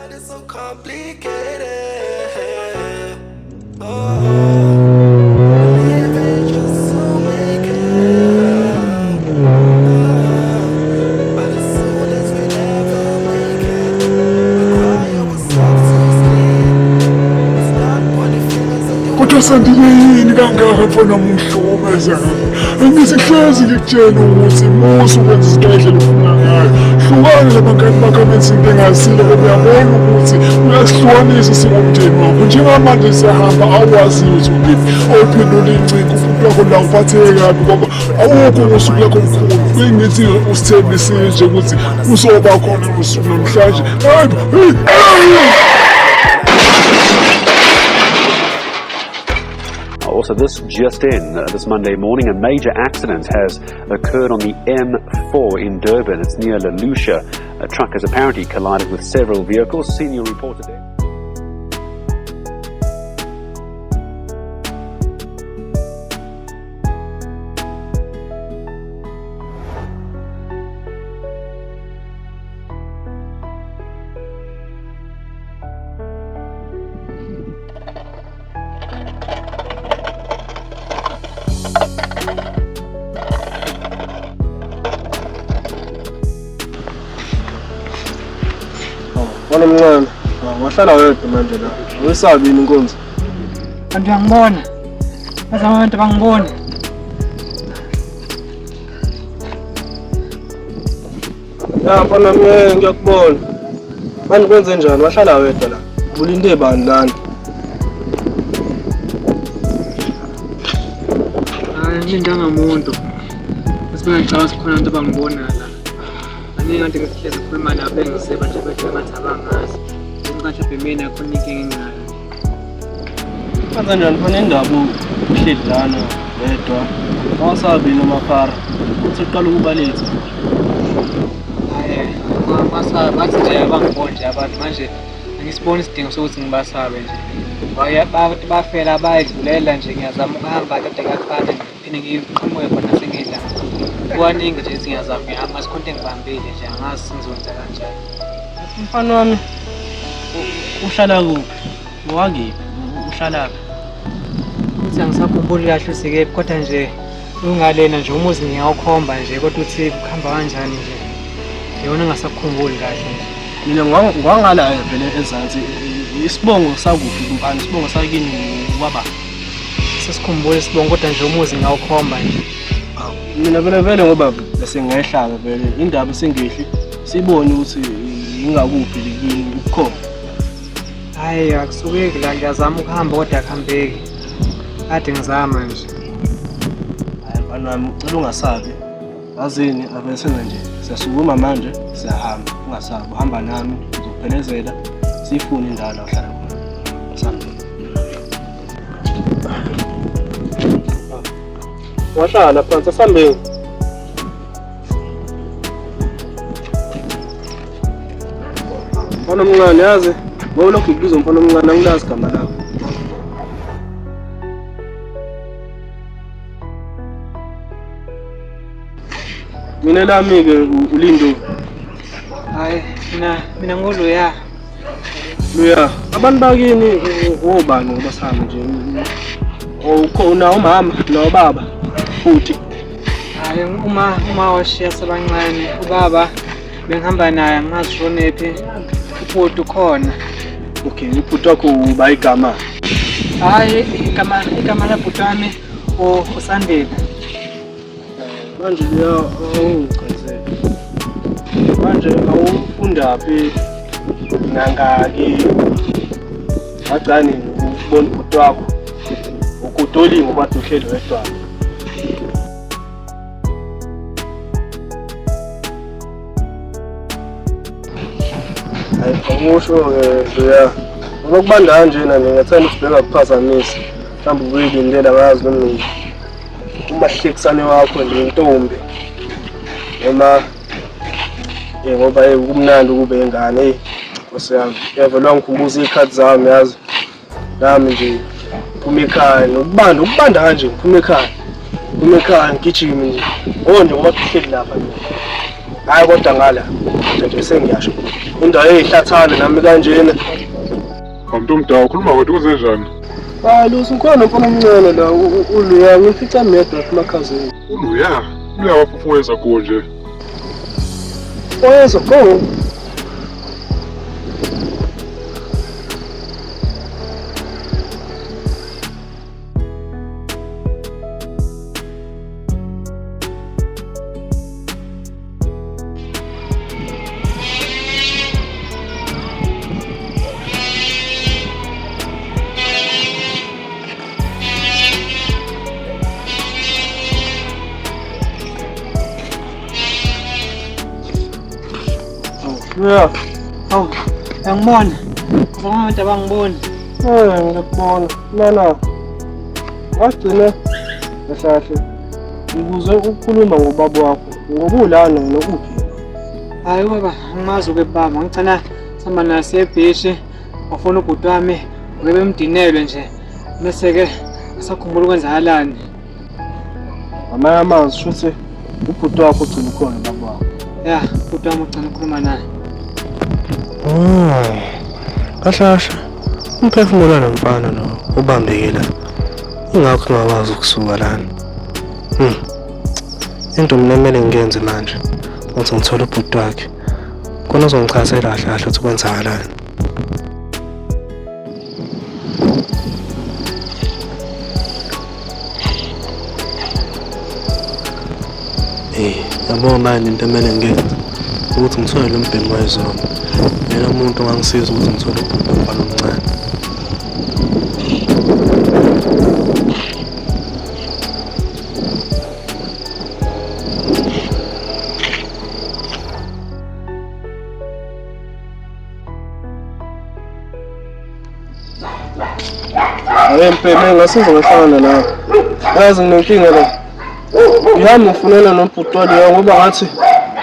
But it's so complicated. Oh, living just to make it. But as soon as we never make it, we cry ourselves to sleep. It's not pointing fingers at the Kodwa sandile yini kangaka mfana wami ungihlukumeza kangaka? Angithi hlezi ngikutshela ukuthi musa ukwenza izinto ngendlela ofuna ngayo. Hlukana nabangani bakho abenza into engasile ngoba uyabona ukuthi uyasihlukanisa singumndeni wakho. Njengamanje siyahamba awazi ukuthi ukephi. Awuphendula iy'ncingo ubhuti wakho la uphatheke kabi ngoba awukho ngosuku lakho omkhulu. Bengithi usithembisile nje ukuthi uzoba khona ngosuku namhlanje. Hayi, hey, hey. Also, this just in, this Monday morning, a major accident has occurred on the M4 in Durban. It's near La Lucia. A truck has apparently collided with several vehicles. Senior reporter there. Mfana omncane, wahlala wedwa manje la. Awesabi yini inkonzo? Kanti uyangibona? Bazama abantu bangibona. Ya mfana wami ngiyakubona. Manje kwenze njani? Wahlala wedwa la. Ulinde bani lana? Hayi, ngilindanga muntu. Bese ngicabanga ukuthi khona abantu abangibona la. Baningi kade ngihlezi ngikhuluma nabo bengiseba nje bethi ngathi abangazi. Ngicabanga mhlawumbe mina khona inkinga enginayo. Kwenze njani mfana indaba uhleli lana wedwa? Awasabi yini amaphara? Uthi uqala ukuba late. Hayi, basabe bathi nje abangiboni nje abantu manje angisiboni isidingo sokuthi ngibasabe nje. Bafela bayedlulela nje ngiyazama ukuhamba kade kuyafana ngiphinde ngiqhamuke khona sengidla. Kukaningi nje ukuthi ngiyazama ngihamba sikhona into engibambile nje angazi sengizokwenza kanjani. Mfana wami uhlala kuphi? Owakephi? Uhlalaphi? Ukuthi angisakhumbuli kahle ukuthi kephi kodwa nje ungalena nje umuzi ngiyawukhomba nje kodwa ukuthi kuhamba kanjani nje yona engasakukhumbuli kahle nje. Mina ngwangala vele ezansi. Isibongo sakuphi mfana? Isibongo sakini waba? Sesikhumbula isibongo kodwa nje umuzi ngiyawukhomba nje. Mina vele vele ngoba bese ngehla-ke vele indaba sengehli sibone ukuthi ingakuphi kini ukukhomba. Hhayi akusukeki la ngiyazama ukuhamba kodwa akuhambeki. Kade ngizama nje. Hayi mfana wami ucela ungasabi. Yazini ave senze nje siyasukuma manje siyahamba ungasabi uhamba nami ngizokuphelezela siyifune indawo la uhlala khona. Asambe. Wahlala phansi asambeni. Mfana omncane yazi ngoba lokhu ngikubiza umfana omncane angilazi igama lakho. Mina lami-ke uLindo. Hhayi mina ngoluya. Luya, abantu bakini obani ngoba sihamba nje? Ukhona umama nobaba futhi. Hhayi uma washiya sebancane ubaba bengihamba naye angazi ushonephi ubhuti ukhona. Okay, ubhuti wakho uba igama? Hhayi igama labhuti wami uSandile. Manje luya awungichazele. Manje awufundaphi nangaki? Wagcina ukubona ubhuti wakho ukudoli ngoba uhleli wedwa. Hayi awusho-ke luya. Ngoba kubanda kanjena nje ngiyathanda ukuthi bengakuphazamisi. Mhlawumbe ubuyilindela ngazi noma umahlekisane wakho nje intombi. Noma ngoba kumnandi ukube ingane hey Nkosi yami. Yavele wangikhumbuza iy'khathi zami yazi. Nami nje ngiphuma ekhaya nokubanda ukubanda kanje ngiphuma ekhaya. Ngiphuma ekhaya ngigijime nje. Oh nje ngoba kuhleli lapha nje. Hayi kodwa ngala. Kodwa nje sengiyasho. Indawo eyihlathana nami kanjena. Mntu omdala ukhuluma kodwa kuzenjani? Hayi Lusi, ngikhona nomfana omncane la uLuya, ngimfica ngedwa lapha emakhazeni. ULuya? Uluya wafufuweza kuwo nje. Oyeza go. Yeah. Hawu, uyangibona? Ngoba abantu abangiboni. Eh, ngiyakubona. Lana. Wagcina kahle kahle. Ngikuze ukukhuluma ngobaba wakho. Ngoba ulana wena uphi? Hayi baba, angimazi uke baba. Ngigcina sihamba naye siye ebhishi. Wafona ubhuti wami, uke bemdinelwe nje. Bese-ke asakhumbula ukwenzakalani. Ngamanye amazwi shuthi ubhuti wakho ugcina ukhona baba wakho. Ya, ubhuti wami ugcina ukukhuluma naye. Kahle kahle. Umphefumulo walo mfana lo ubambeke la. Ingakho ngingakwazi ukusuka lana. Into mina kumele ngiyenze manje ukuthi ngithole ubhuti wakhe. Khona uzongichazela kahle kahle ukuthi kwenzakalani. Yabo manje into emele ngiyenze ukuthi ngithole lo mbhemu wayizolo. Yena umuntu ongangisiza ukuthi ngithole ubhuti womfana omncane. Hayi Mpeme, ngasiza ngahlangana nawe. Yazi nginenkinga la. Ngihamba ngifunela nobhuti walo ngoba ngathi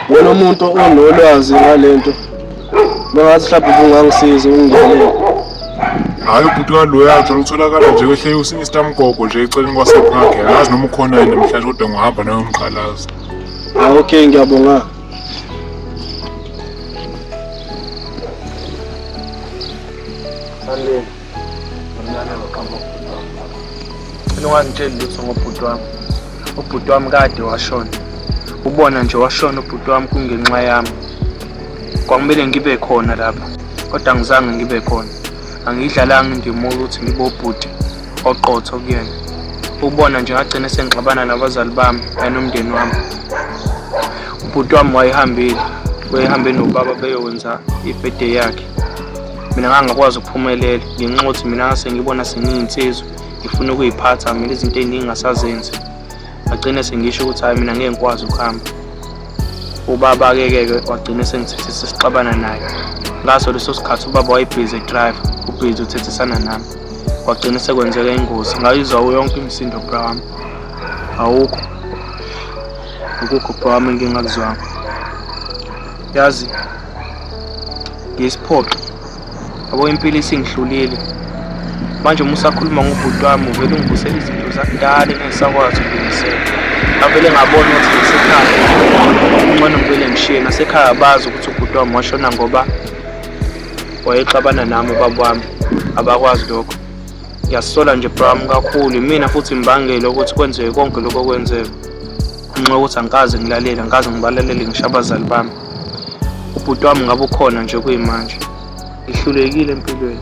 wena umuntu onolwazi ngalento. Bengathi mhlawumbe ubungangisiza ungingenele. Hhayi ubhuti waloya nje utholakala nje kwehle uSinister Mgogo nje eceleni kwasePark. Angazi noma ukhona yini namhlanje kodwa ngihamba naye umqalaza. Ah okay, ngiyabonga. Sandile, ngimlalelo qhamuka ubhuti wami. Cela ungangitsheli lutho ngobhuti wami. Ubhuti wami kade washona. Ubona nje washona ubhuti wami kungenxa yami. Kwakumele ngibe khona lapha, kodwa angizange ngibe khona. Angiyidlalanga indima ukuthi ngibe ubhuti oqotho kuyena. Ubona nje ngagcina sengixabana nabazali bami kanye nomndeni wami. Ubhuti wami wayehambile, wayehambe nobaba beyokwenza ibirthday yakhe. Mina ngangakwazi ukuphumelela ngenxa yokuthi mina ngase ngibona sengiyinsizwa, ngifuna ukuyiphatha mina izinto ey'ningi ngasazenzi. Ngagcina sengisho ukuthi hhayi mina ngeke ngikwazi ukuhamba. Ubaba-ke ke wagcina sengithethisa sixabana naye. Ngaso leso sikhathi ubaba wayebhizi edrive, ubhizi uthethisana nami. Kwagcina sekwenzeka ingozi, ngayizwa yonke imisindo bra wami. Awukho. Akukho bra wami engingakuzwanga. Yazi ngisiphoxo. Yabo impilo isingihlulile. Manje uma usakhuluma ngobhuti wami uvele ungivusela izinto zakudala engingasakwazi ukulungisela. Ngavele ngabona ukuthi ngisekhaya ngcono ngivele ngishiye nasekhaya bazi ukuthi ubhuti wami washona ngoba wayexabana nami ubaba wami, abakwazi lokho. Ngiyasola nje bra wami kakhulu, imina futhi imbangela ukuthi kwenzeke konke lokho okwenzeka. Ngenxa yokuthi angikaze ngilalele, angikaze ngibalalele ngisho abazali bami. Ubhuti wami ngabe ukhona nje kuyimanje. Ngihlulekile empilweni.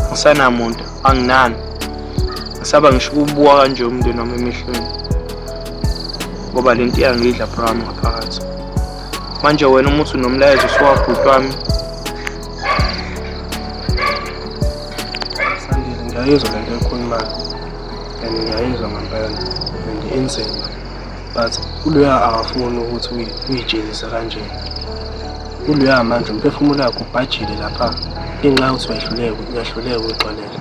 Angisanamuntu, anginani. Ngisaba ngisho ukubuka kanje umndeni wami emehlweni. Ngoba le nto iyangidla bra wami ngaphakathi. Manje wena uma uthi unomlayezo usuwabhuti wami. Sandile, ngiyayizwa lento ekhulumayo. And ngiyayizwa ngempela. And inzima. But uLuya akafuni ukuthi uyijezise kanje. ULuya manje umphefumulo wakhe ubhajile lapha ngenxa yokuthi uyahluleka, uyahluleka ukuyixolela.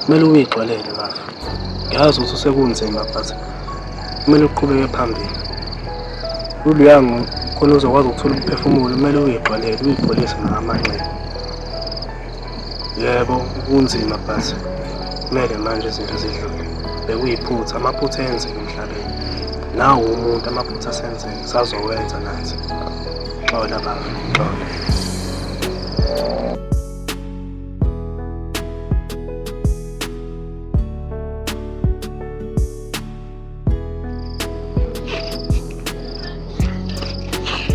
Kumele uyixolele bafo. Ngiyazi ukuthi sekunzima but kumele uqhubeke phambili. ULuya khona uzokwazi ukuthola umphefumulo, kumele uyixolele, uyipholise ngamanxeba. Yebo, kunzima but kumele manje izinto zidlule. Bekuyiphutha, amaphutha ayenzeka emhlabeni. Nawu umuntu amaphutha asenzeka, sazowenza nathi. Xola baba, xola.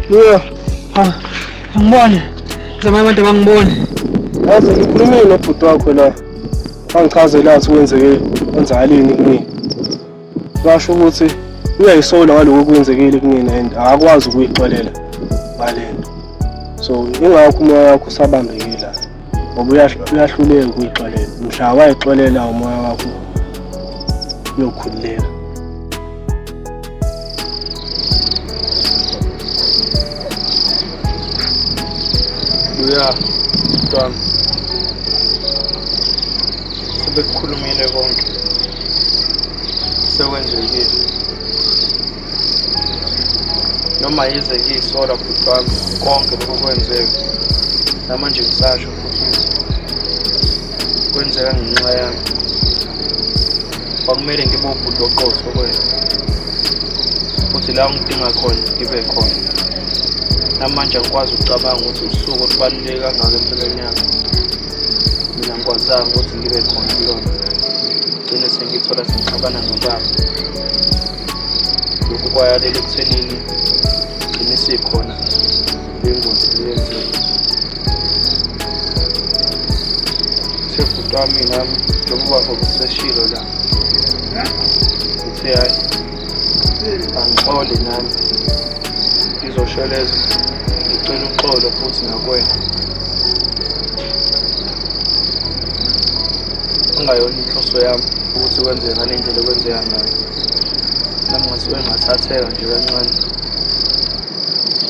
Luya, angibone. Zama abantu abangibone. Yazi ngikhulumile nobhuti wakho la. Wangichazela ukuthi kwenzeke kwenzakaleni kumina. Basho ukuthi uyayisola ngaloko okwenzekile kumina and akakwazi ukuyixolela ngalento. So ingakho umoya wakho usabambekile la. Ngoba uyahluleka ukuyixolela. Mhla wayixolela umoya wakho uyokhululeka. Luya, mntwana. Sebekukhulumile konke. Sekwenzekile. Noma yize ngiyisola bhuti wami konke lokho kwenzeka. Namanje ngisasho futhi ukuthi kwenzeka ngenxa yami. Kwakumele ngibe ubhuti oqotho kuwena. Futhi la ungidinga khona ngibe khona. Namanje angikwazi ukucabanga ukuthi usuku olubaluleke kangaka empilweni yami. Mina angikwazanga ukuthi ngibe khona kulona. Gcine sengithola sengixabana nobaba. Lokhu kwayalela ekuthenini gcine sikhona le ngozi le yenzeka. Uthe bhuti wami nami njengoba ubaba ubeseshilo la. Uthe hhayi angixole nami. Ngizosheleza ngicela uxolo futhi nakuwena. Kungayona inhloso yami ukuthi kwenzeke ngale ndlela okwenzeka ngayo. Nami ngasuke ngathatheka nje kancane.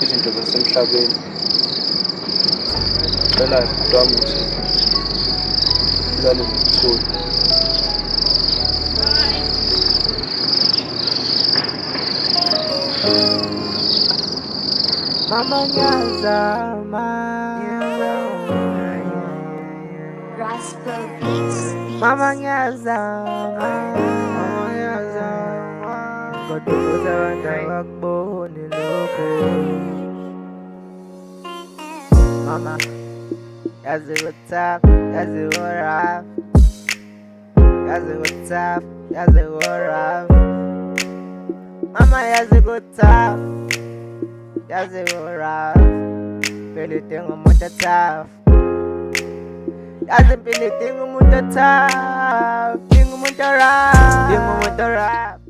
Izinto zasemhlabeni. Ngicela bhuti wami ukuthi ulale ngokuthula. Mama ngiyazama. Rascal Beats. Mama ngiyazama. Mama ngiyazama. Kodwa futhi abantu abakuboni lokho. Mama, yazi ku-tough, yazi ku-rough. Yazi ku-tough, yazi ku-rough. Mama yazi ku-tough, yazi ku-rough. Impilo idinga umuntu o-tough. Yazi impilo idinga umuntu o-tough. Dinga umuntu o-rough. Dinga umuntu o-rough.